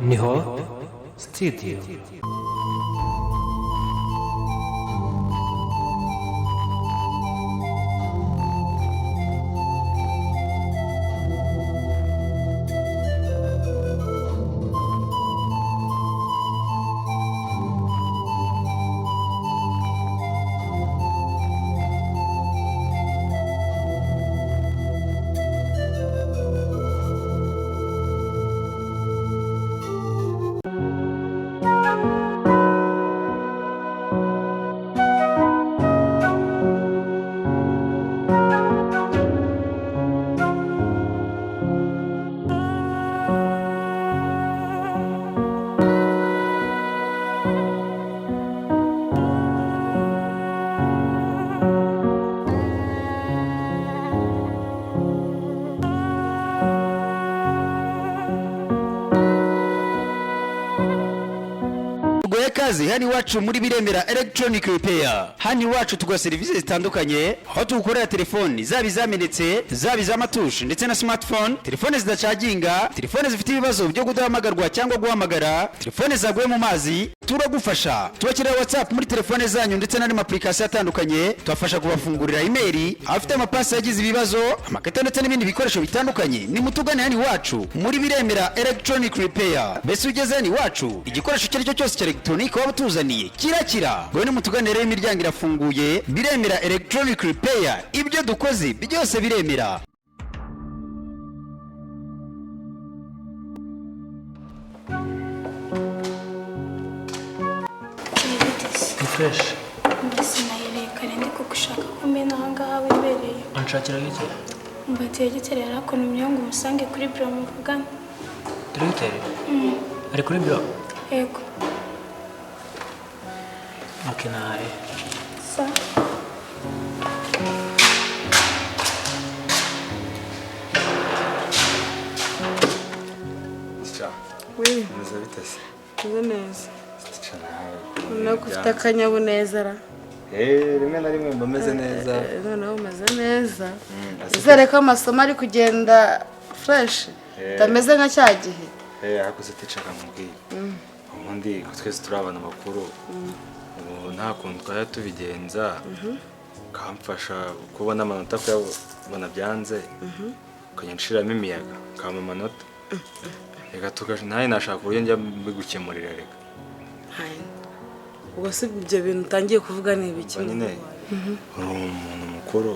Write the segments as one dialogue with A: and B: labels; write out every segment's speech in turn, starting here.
A: Niho Studio.
B: Tuguhe kazi hano iwacu muri Biremera Electronic Repair. Hano iwacu tuguha serivisi zitandukanye, aho tugukorera telefoni zaba izamenetse, zaba iz'amatushe ndetse na smartphone, telefone zidacaginga, telefone zifite ibibazo byo kudahamagarwa cyangwa guhamagara, telefone zaguye mu mazi, turagufasha. Tubakirira WhatsApp muri telefone zanyu ndetse n'andi ma application atandukanye, tubafasha kubafungurira email, abafite amapasi yagize ibibazo, amakarita ndetse n'ibindi bikoresho bitandukanye. Nimutugane hano iwacu muri Biremera Electronic Repair. Mbese ugeze hano iwacu, igikoresho icyo ari cyo cyose cya elegitoronike waba utuzaniye kirakira. Wowe nimutugane rero, imiryango irafunguye. Biremera Electronic Repair, ibyo dukoze byose biremera.
A: Ni fresh.
C: Mbese nahereye kare ndi kugushaka ko mbena aha ngaha wibereye.
A: Unshakiraho iki?
C: Mbatiye giteri yarakuntumyeho ngo umusange kuri biro muvugane.
A: Diregiteri? Ari kuri biro?
C: Yego.
A: Ok, nahari.
C: Sa.
D: Oui,
E: Meze bite se?
D: meze neza.
E: Tica nawe.
D: Noneho ko ufite akanyabuneza ra.
E: Rimwe na rimwe mba meze neza.
D: Noneho umeze neza.
E: Ase-
D: Izere ko amasomo ari kugenda fresh. Utameze nka cya gihe.
E: Ariko se tica akamubwira. Ubundi ko twese turi abantu bakuru. Ubu nta kuntu twajya tubigenza. Ukamfasha kubona amanota kuyabona byanze. Ukajya nshiramo imiyaga, ukampa amanota. Reka tukaje nawe nashaka uburyo njya mbigukemurira reka.
D: Hai. Ubwo si ibyo bintu utangiye kuvuga ni ibiki?
E: Ubwo nyine uri umuntu mukuru.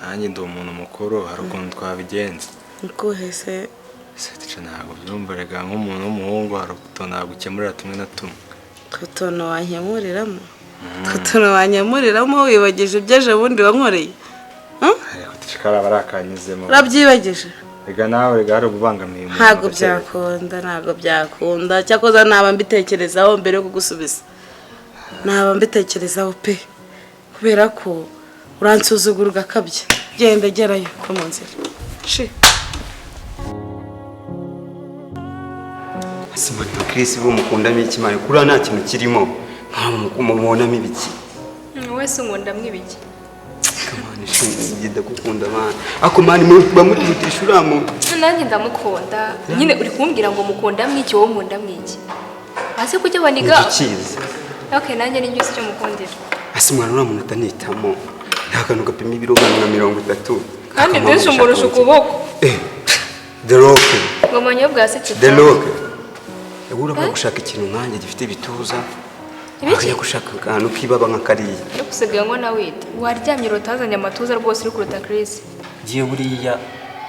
E: Nanjye ndi umuntu mukuru, hari ukuntu twabigenza.
D: Niko hese.
E: Ese tica ntabwo byumva reka nk'umuntu w'umuhungu hari utuntu nagukemurira tumwe na tumwe.
D: Utuntu wankemuriramo. Utuntu wankemuriramo wibagije ibyo ejo bundi wankoreye.
E: Ariko tica karaba ari akanyuzemo.
D: Urabyibagije?
E: Reka nawe reka hari ububangamiye umuntu.
D: Ntabwo
E: gake.
D: byakunda, ntabwo byakunda. Cyakoze naba mbitekerezaho mbere yo kugusubiza. Naba mbitekerezaho pe. Kubera ko uransuzugura ugakabya. Genda gerayo ko mu nzira. Shi.
F: Ese Chris bo mukundamo iki mani? Kuriya nta kintu kirimo. Mubonamo ibiki?
G: Wese unkundamo ibiki?
F: Kamani shinzi ndagukunda mani. Ako mani bamuturutisha uriya muntu.
G: Nanjye ndamukunda nyine, uri kumbwira ngo mukundamo iki, wowe nkundamo iki? Hasi kujya baniga.
F: Ntidukizi.
G: Okay, nanjye ninjye uzi icyo mukundira.
F: Ase mwana uriya muntu atanitamo. Nta kantu gapima ibiro nka 30.
G: Kandi ndetse umurusha ukuboko.
F: The Rock.
G: Ngo manyobwa yasetse.
F: The Rock. Wowe urabona gushaka ikintu nkanjye gifite ibituza.
G: Ibiki?
F: Akajya gushaka akantu k'ibaba nka kariya.
G: Uri gusigaye ngo nawe wita waryamye urotazanye amatuza rwose uri kuruta Chris.
A: Ngiye buriya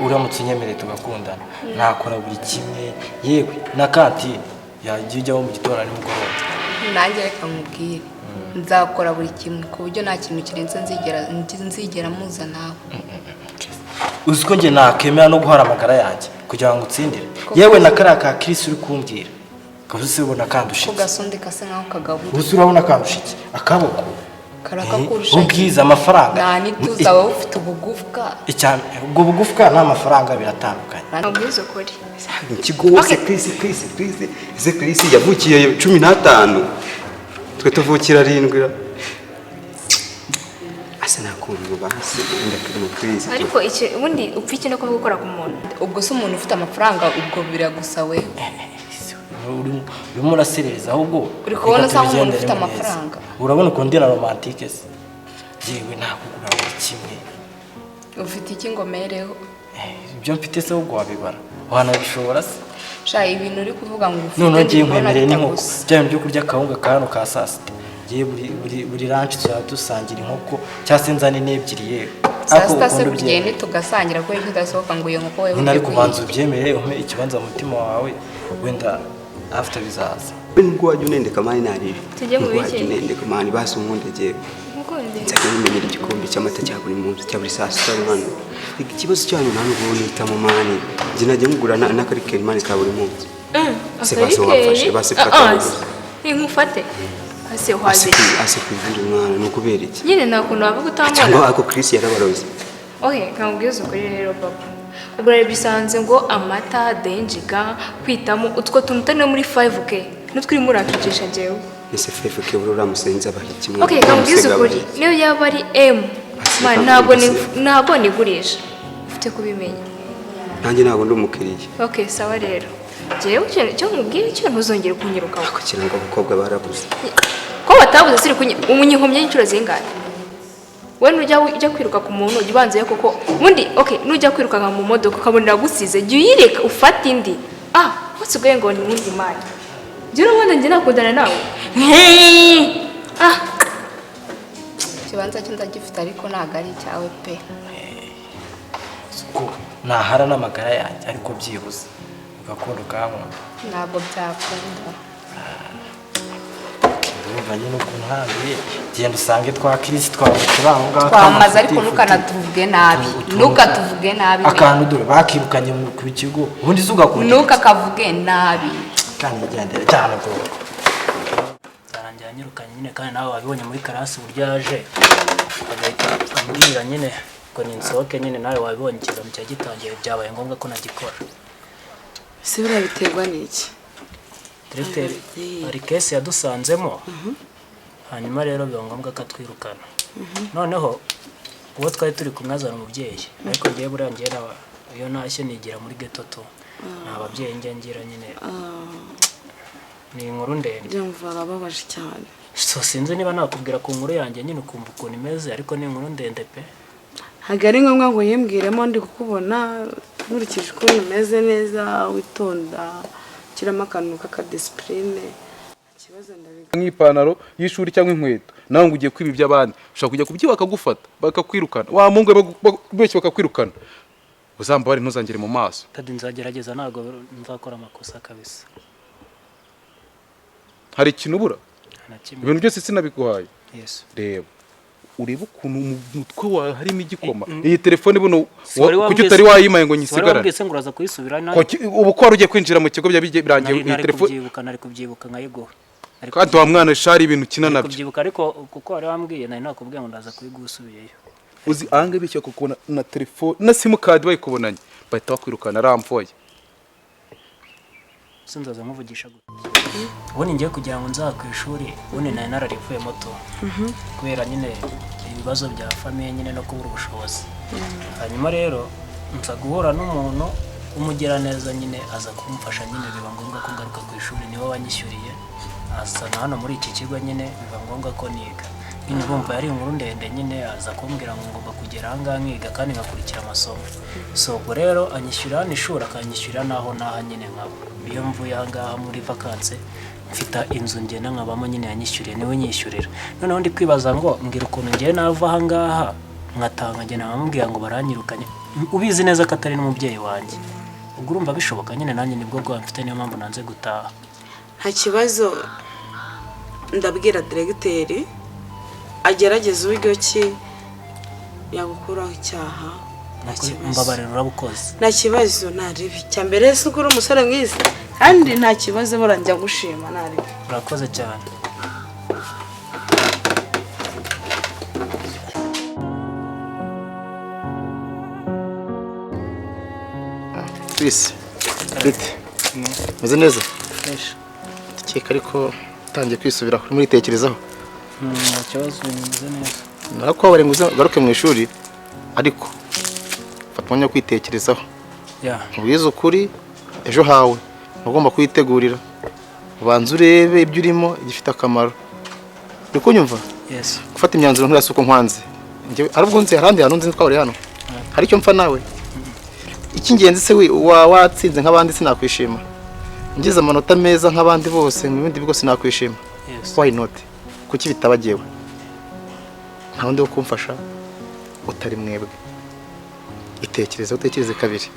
A: uramutse unyemereye tugakundana nakora buri kimwe, yewe na kantine yagiye ujyamo mu gitondo na nimugoroba.
H: Nanjye reka nkubwire, nzakora buri kimwe ku buryo nta kintu kirenze nzigera muza nawe.
A: Uzi ko njye nakemera no guhara amagara yanjye kugira ngo utsindire, yewe na kariya ka Chris uri kumbwira kabuze ubona kandusha
H: Ko
A: iki?
H: gasundi kasa nkaho kagabura.
A: Ubu se urabona kandusha iki? Akaboko
H: Karakakurusha.
A: Ubwiza, amafaranga.
H: Nta n'ituza, wowe ufite ubugufwa.
A: Ubwo bugufwa n'amafaranga biratandukanye.
G: Mubwize ukuri.
F: Ikigo wose Chris Chris Chris ese Chris yavukiye 15 twe tuvukira 7. Asa nakuntu basi ndakiri Chris.
G: Ariko iki ubundi upfa iki no kuba gukora ku muntu?
H: Ubwo se umuntu ufite amafaranga ubwo biragusa we.
A: Urimo uraserereza ahubwo.
H: Uri kubona
A: reka
H: asa nk'umuntu ufite
A: tubigenderemo neza.
H: amafaranga.
A: Urabona ukuntu ndi na romantike se? Yewe, nakugura buri kimwe.
H: Ufite iki ngo mereho?
A: Ibyo mfite se ahubwo wabibara, wanabishobora se?
H: Sha, ibintu uri kuvuga ngo ufite,
A: Noneho ngiye
H: ndi kubona
A: nkwemereye n'inkoko.
H: bitagusa.
A: Bya bintu byo kurya akawunga ka hano ka saa sita, ngiye buri lunch tuzaba dusangira inkoko, cyangwa se nzane n'ebyiri yewe.
H: Saa
A: Ariko
H: sita se
A: ukunda
H: buri gihe
A: ubyemere.
H: ntitugasangira ko ejo udasohoka ngo iyo nkoko wowe
A: Nyine
H: ujye
A: ariko ubanza
H: kuyirya.
A: ubyemere, umpe ikibanza mu mutima wawe, wenda after bizaza.
F: Nubwo wajya unendeka man, naribi.
G: Tujye mu
F: Nubwo wajya
G: biki?
F: unendeka man, basi unkunda jyewe.
G: Nkukunde?
F: Nzajya nkumenyera igikombe cy'amata cya buri munsi, cya buri saa sita mwana. Ikibazo cyanyu nta nubwo nitamo man, njye najya nkugura n'akarikeri man ka buri munsi. Se basi wamfashe, basi fata gusa.
G: Nkufate ase uhaze?
F: Ase kwivura umwana ni ukubera iki?
G: Nyine nta kuntu wavuga
F: Cyangwa
G: utambona.
F: ako Chris yarabaroze.
G: Okay, nkubwize ukuri rero papa, ubwo rero bisanze ngo amata denjiga kwitamo utwo tuntu utari no muri 5K n'utwo urimo urancucisha njyewe.
F: Ese 5K buri uramusenze abaha iki mwana?
G: Okay, nkubwize
F: Uramusega
G: ukuri,
F: abaha iki?
G: niyo yaba ari M
F: Ase
G: man,
F: reka
G: ntabwo
F: nkubwire.
G: ntabwo nigurisha, ufite kubimenya.
F: Nanjye ntabwo ndi umukiriya.
G: Okay, sawa rero, njyewe icyo nkubwira cyo, ntuzongere kunyirukaho.
F: Kugira ngo abakobwa barabuze.
G: Ko batabuze siri kunyi umunyihomye inshuro zingahe? We nujya ujya kwiruka ku muntu, ujya ubanza koko ubundi. Okay, nujya kwirukanka mu modoka ukabona iragusize, jya uyireka ufate indi. Ah, wasigaye ngo ni wundi mani, jya urabona njye nakundana nawe. Ah.
H: Ikibanza cyo ndagifite, ariko ntabwo ari icyawe pe.
A: Ko nahara n'amagara yanjye, ariko byibuze ugakunda ukankunda.
H: Ntabwo byakunda.
A: Ndumva nyine ukuntu ntambiye, genda usange twa Chris twawe turi aho ngaho.
H: Twamaze, ariko ntukanatuvuge nabi, ntukatuvuge nabi we.
A: Akantu dore bakirukanye ku kigo, ubundi se ugakunda?
H: Ntukakavuge nabi.
A: Kandi gendera cyane bro.
I: Arangira anyirukanye nyine, kandi nawe wabibonye muri class uburyo yaje agahita ambwira nyine ngo ninsohoke nyine. Nawe wabibonye, ikizami cyari gitangiye, byabaye ngombwa ko nagikora.
D: Ese buriya biterwa n'iki?
I: Directeur hari case yadusanzemo, hanyuma rero biba ngombwa ko atwirukana. Noneho uwo twari turi kumwe azana umubyeyi, ariko ngewe buriya ngewe iyo ntashye nigira muri ghetto tu, nta babyeyi njya ngira nyine. Ni inkuru ndende.
D: Byumva arababaje cyane.
I: So sinzi niba nakubwira ku nkuru yanjye nyine ukumva ukuntu imeze, ariko ni inkuru ndende pe.
D: Ntabwo ari ngombwa ngo yimbwiremo, ndi kukubona nkurikije ukuntu umeze neza, witonda, ushyiramo akantu k'akadiscipline, ikibazo ndabiga.
J: Nk'ipantaro y'ishuri cyangwa inkweto, nawe ngo ugiye kwiba iby'abandi, ushobora kujya kubyiba bakagufata bakakwirukana, wa mungu benshi bakakwirukana. Uzambabare, ntuzangere mu maso.
I: Daddy, nzagerageza, ntabwo nzakora amakosa kabisa.
J: Hari ikintu ubura?
I: Nta na kimwe.
J: Ibintu byose sinabiguhaye?
I: Yes.
J: Reba, urebe ukuntu mu mutwe wawe harimo igikoma. Iyi telefone buno
I: Si wari
J: kuki
I: wambwiye
J: utari wayimaye ngo
I: si wari
J: nyisigarane?
I: wambwiye se ngo uraza kuyisubira nawe?
J: Ubu ko wari ugiye kwinjira mu kigo birangiye
I: Nari
J: iyi
I: nari
J: telefone.
I: kubyibuka, nari kubyibuka nkayiguha. Nari
J: Kandi wa mwana shari, ibintu ukina
I: nari
J: nabyo.
I: kubyibuka, ariko kuko wari wambwiye, nari nakubwiye ngo ndaza kuyiguha usubiyeyo.
J: Uzi ahangaha bishyura kukubona na telefone na SIM card bayikubonanye bahita bakwirukana, aramvoye.
I: Sinzaza nkuvugisha gute ubundi ngiye kugira ngo nzaha ku ishuri? Ubundi nari nararivuyemo tu, kubera nyine ibibazo bya famille nyine no kubura ubushobozi. Hanyuma rero nza guhura n'umuntu w'umugiraneza nyine, aza kumfasha nyine, biba ngombwa ko ngaruka ku ishuri. Niwe wanyishyuriye azana hano muri iki kigo nyine, biba ngombwa ko niga nyine. Urumva yari inkuru ndende nyine, aza kumbwira ngo ngomba kugera aha ngaha nkiga kandi ngakurikira amasomo. So ubwo rero anyishyura hano ishuri, akanyishyurira n'aho n'aha nyine nkaba. Iyo mvuye aha ngaha muri vacances, mfite inzu ngenda nkabamo nyine, yanyishyuriye, niwe unyishyurira. Noneho ndi kwibaza ngo mbwira ukuntu ngiye nava aha ngaha nkataha, nkagenda nkamubwira ngo baranyirukanye, ubizi neza ko atari n'umubyeyi wanjye. Ubwo urumva bishoboka nyine? Nanjye nibwo bwoba mfite, niyo mpamvu nanze gutaha.
D: Nta kibazo, ndabwira diregiteri agerageza uburyo ki yagukuraho icyaha. Nta kibazo.
I: Mbabarira, urabukoze.
D: Nta kibazo, nta ribi. Icya mbere si uko uri umusore mwiza, kandi nta kibazo, bora njya gushima, nta ribi.
I: Urakoze cyane.
K: Chris, bite? Meze neza?
I: Fresh.
K: Ndakeka ariko utangiye kwisubira kuri muritekerezaho.
I: Nta kibazo, ibintu bimeze neza.
K: Narakubabariye ngo uze ugaruke mu ishuri, ariko fata umwanya wo kwitekerezaho.
I: Yeah.
K: Nkubwize ukuri, ejo hawe ugomba kuhitegurira. Ubanza urebe ibyo urimo igifite akamaro. Uri kunyumva?
I: Yes.
K: Gufata imyanzuro nturasa uko nkwanze. Njyewe hari ubwo nzi hari ahandi hantu nzi twahuriye hano. Hari icyo mpfa nawe. Icy'ingenzi se watsinze nk'abandi sinakwishima. Ngize amanota meza nk'abandi bose mu bindi bigo sinakwishima.
I: Yes.
K: Why not? Kuki bitabagewe? Nta wundi wo kumfasha utari mwebwe. Itekereze, utekereze kabiri.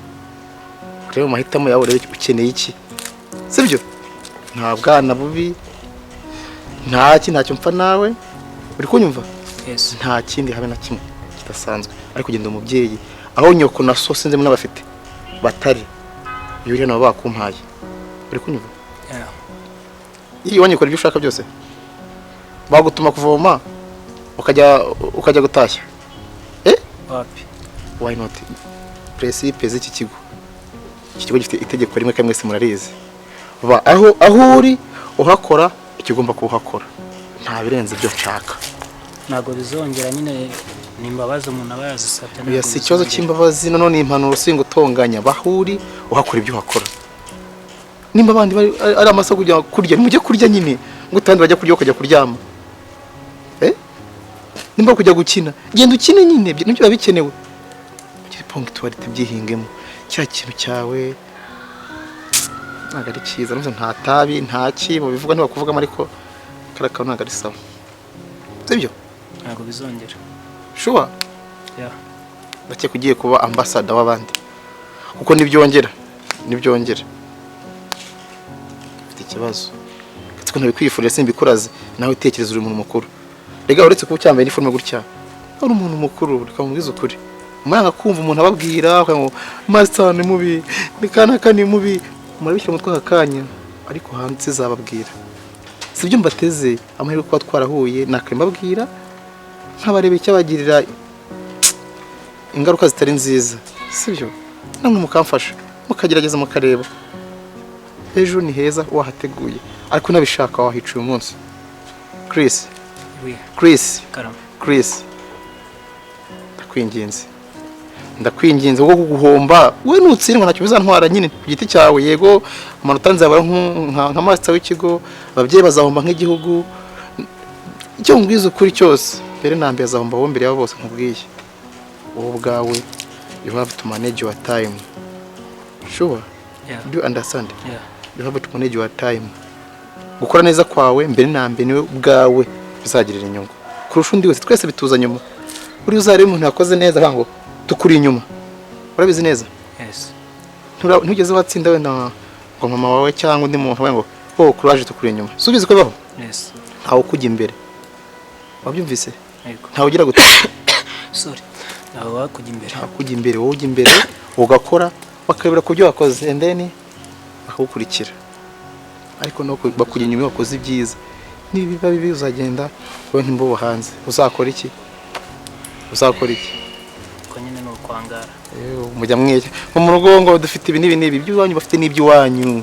K: Urebe mu mahitamo yawe, urebe ukeneye iki. Sibyo? Nta bwana bubi, ntacyo mpfa nawe. Uri kunyumva?
I: Yes.
K: Nta kindi habe na kimwe kidasanzwe. Ariko ugenda umubyeyi aho nyoko na so sinzi n'abafite batari yuriye nabo bakumpaye. Uri kunyumva?
I: Yeah.
K: Iyo wanyikora ibyo ushaka byose bagutuma kuvoma ukajya gutashya.
I: Wapi?
K: Why not? Principe z'iki kigo. Iki kigo gifite itegeko rimwe kamwe mwese murarizi. Ba aho uri uhakora ikigomba kuhakora. Nta birenze ibyo nshaka.
I: Ntabwo bizongera nyine, ni imbabazi umuntu aba yazisabye.
K: Oya, si ikibazo cy'imbabazi, none ni impanuro singutonganya. Bahuri uhakora ibyo uhakora. Nimba abandi bari ari amasaha kujya kurya, nimujye kurya nyine, ngo utandi bajya kurya ukajya kuryama. Nimba kujya gukina, genda ukine nyine, nibyo biba bikenewe. Ugire punctuality, byihingemo. Cya kintu cyawe ntabwo ari cyiza, nta tabi, nta ki mu bivuga ntibakuvugamo, ariko karaka ntabwo ari sawa. Sibyo?
I: Ntabwo bizongera.
K: Sure?
I: Yeah.
K: Ndakeka ugiye kuba ambassador w'abandi. Kuko nibyongera. Mfite ikibazo. Kuko ntabikwifurije simbikuraze, nawe utekereza uri umuntu mukuru. Rega uretse kuba ucyambaye iniforume gutya, uri umuntu mukuru, reka mubwize ukuri. Muranga kumva umuntu ababwira ngo master ni mubi, ni kanaka ni mubi, murabishyira umutwe akanya, ariko hanze zababwira. Sibyo mbateze amahirwe kuba twarahuye, nakare mbabwira nkabarebe icyabagirira ingaruka zitari nziza. Sibyo? Namwe mukamfasha, mukagerageza mukareba. Ejo ni heza wahateguye, ariko nabishaka wahicuye umunsi. Chris.
I: Oui.
K: Chris.
I: Karame.
K: Chris. Ndakwinginze kuko kuguhomba we nutsindwa ntacyo bizantwara nyine ku giti cyawe. Yego amanota nzabara nka master w'ikigo, ababyeyi bazahomba nk'igihugu. Icyo ngwiza ukuri cyose mbere na mbere azahomba wowe mbere yabo bose nkubwiye. Wowe ubwawe you have to manage your time. Sure?
I: Yeah.
K: Do you understand?
I: Yeah.
K: You have to manage your time. Gukora neza kwawe mbere na mbere niwe ubwawe bizagirira inyungu kurusha undi wese. Twese bituza nyuma. Uri uzareba umuntu yakoze neza ngo tukuri inyuma. Urabizi neza?
I: Yes.
K: Ntugeze watsinda wenda ngo mama wawe cyangwa undi muntu ngo oh courage tukuri inyuma. Subize ko bibaho?
I: Yes.
K: Ntawe ukujya imbere. Wabyumvise?
I: Yego.
K: Ntawe ugira gute?
I: Sorry. Ntawe wakujya imbere.
K: Ntawe ukujya imbere, wowe ujya imbere ugakora bakabira ku byo wakoze and then bakagukurikira. Ariko no bakujya inyuma wakoze ibyiza. Nibiba bibi uzagenda wowe nk'imbobo hanze. Uzakora iki? Uzakora iki?
I: Ko nyine ni ukwangara.
K: Mujya mweke mu rugo ngo dufite ibi n'ibi n'ibi, iby'iwanyu bafite n'iby'iwanyu.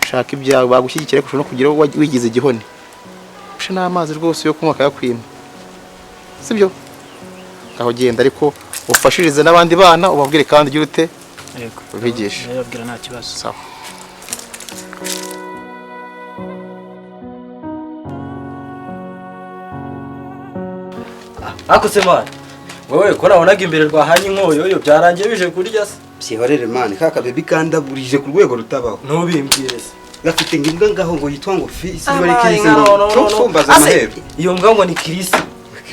K: Shaka ibyawe bagushyigikira kurusha no kugira wigize igihone. Ushe n'amazi rwose yo kunywa akayakwima. Sibyo? Aho genda ariko ufashirize n'abandi bana ubabwire kandi ugira ute?
I: Yego.
K: Ubigishe.
I: Ndababwira nta kibazo.
K: Sawa.
A: Ako se man, wowe ko nabonaga imbere rwahanye inkoyoyo byarangiye bije kurya se?
F: Byihorere man, kaka baby kandaburije ku rwego rutabaho.
A: Ntubimbwire se.
F: Gafite ngimbwa ngaho ngo yitwa ngo fisi bari kirisi ngo tumbaza amahero.
A: Iyo mbwa ngo ni kirisi.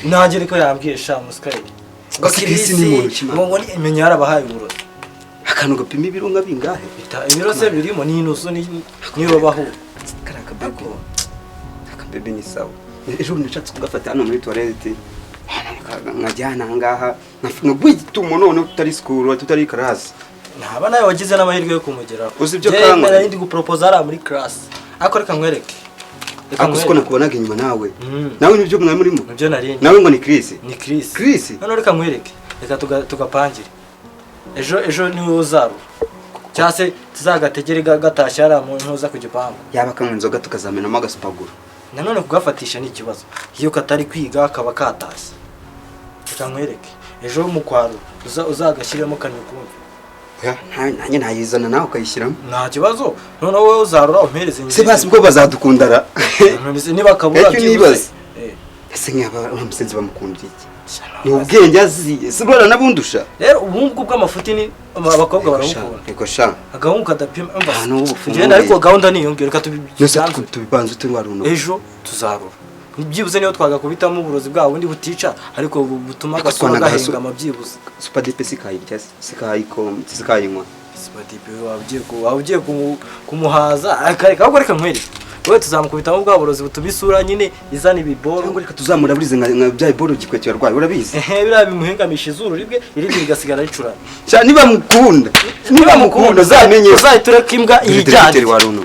A: Nanjye niko yambwiye sha muskaye.
F: Ngo kirisi ni muntu kimana.
A: Ngo ni imenya yarabahaye uburozi.
F: Akantu gapima ibiro nka bingahe?
A: Ibiro se birimo ni inusu ni nirobaho.
F: Karaka baby. Kaka baby ni sawa. Ejo nashatse kugafata hano muri toilette. Nkajyana ngaha nkagwitumo none tutari school tutari class.
A: Ntaba nawe wagize n'amahirwe yo kumugeraho.
F: Uzi ibyo kangwa.
A: Nari ndi gupropose ara muri class. Ariko reka nkwereke.
F: Ako siko nakubonaga inyuma nawe. Nawe nibyo mwari murimo.
A: Nibyo nari.
F: Nawe ngo ni Chris.
A: Ni Chris.
F: Chris.
A: None reka nkwereke. Reka tugapangire. Ejo niwe uzaru. Cyase tuzagategere gatashya ara mu ntuza ku gipangu.
F: Yaba kanywa inzoga tukazamenamo agasupaguro.
A: Nanone kugafatisha ni ikibazo. Iyo katari kwiga akaba katashye. Reka nkwereke. Ejo mu kwaro uzagashyiremo kanywa kumve.
F: Oya, nanjye nayizana nawe ukayishyiramo.
A: Nta kibazo, noneho wowe uzarura umpereze.
F: Se basi ubwo bazadukundara?
A: Niba kabura
F: Icyo
A: byibuze.
F: nibaza, ese nk'aba uriya musenzi bamukundira iki? Ni ubwenge azi ese baranabundusha?
A: Rero ubu bw'amafuti ni abakobwa barabukunda.
F: Reka sha.
A: Agahungu kadapima, umva.
F: Nta n'ubu.
A: Tugenda, ariko gahunda ni iyo ngiyo, reka
F: Yose.
A: tubiganzure.
F: Tubipanze turi waruno.
A: Ejo tuzarura, byibuze niyo twagakubitamo uburozi bwa bundi butica, ariko butuma agasura gahengama byibuze.
F: Super Dip sikayirya, sikayinywa.
A: Super Dip waba ugiye kumuhaza, akareka. Ahubwo reka nkwereke, wowe tuzamukubitamo bwa burozi butuma isura nyine izana ibiboro.
F: Cyangwa reka tuzamuraburize nka bya biboro gikweti yarwaye, urabizi.
A: Ehe, biriya bimuhengamisha izuru rimwe, irindi rigasigara ricurana.
F: Sha, niba mukunda, niba mukunda uzamenye.
A: Uzahita ureka imbwa
F: Dore
A: yijyane.
F: dogiteri wa runo.